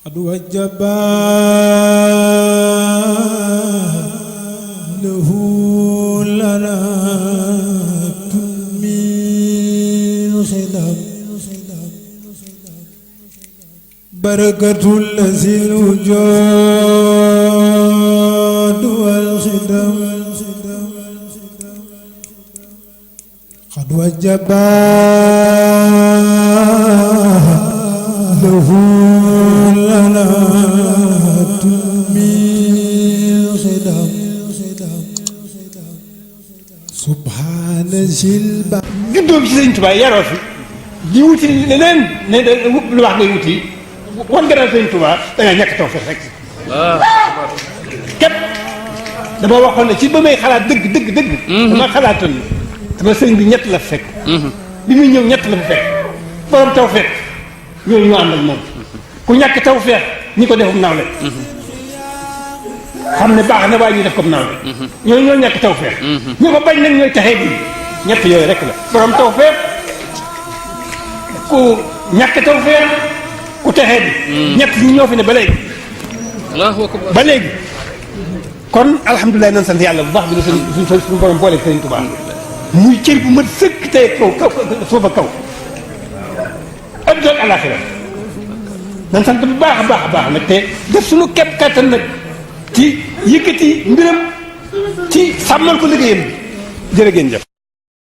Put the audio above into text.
قد وجبا له لنا من خلاف بركة الذي الوجود والخدم قد وجبا له لنا من خدم سبحان الجلبة juddoo bi ci Sëriñ Tuubaa yaroo fi di wuti leneen ne lu wax ngay wuti wan nga daal Sëriñ Tuubaa da nga ñàkk tawfeex rek képp dama waxoon ne ci ba may xalaat dëgg dama xalaatoon sama sëriñ bi ñett la fa fekk bi muy ñëw ñett la fa fekk borom tawfeex ñooñu ñu ànd ak moom ku ñàkk tawfeex ñi ko defum nawle xam ne baax na waaye ñu def comme nawle ñooñu ñoo ñàkk tawfeex ñu ko bañ nag ñooy taxee bi ñett yooyu rek la borom tawfeex ku ñàkk tawfeex ku taxee bi ñett ñi ñoo fi ne ba léegi ba léegi kon alhamdulilah nan sant yàlla bu baax bi ne suñu borom boole Sëriñ Tuubaa muy cër bu mat sëkk tey kaw suufa kaw adduna ak àllaaxira nan sant bu baax a baax nag te def suñu képp kattan nag ci yëkkati mbiram ci sàmmal ko liggéeyam jërë ngeen jëf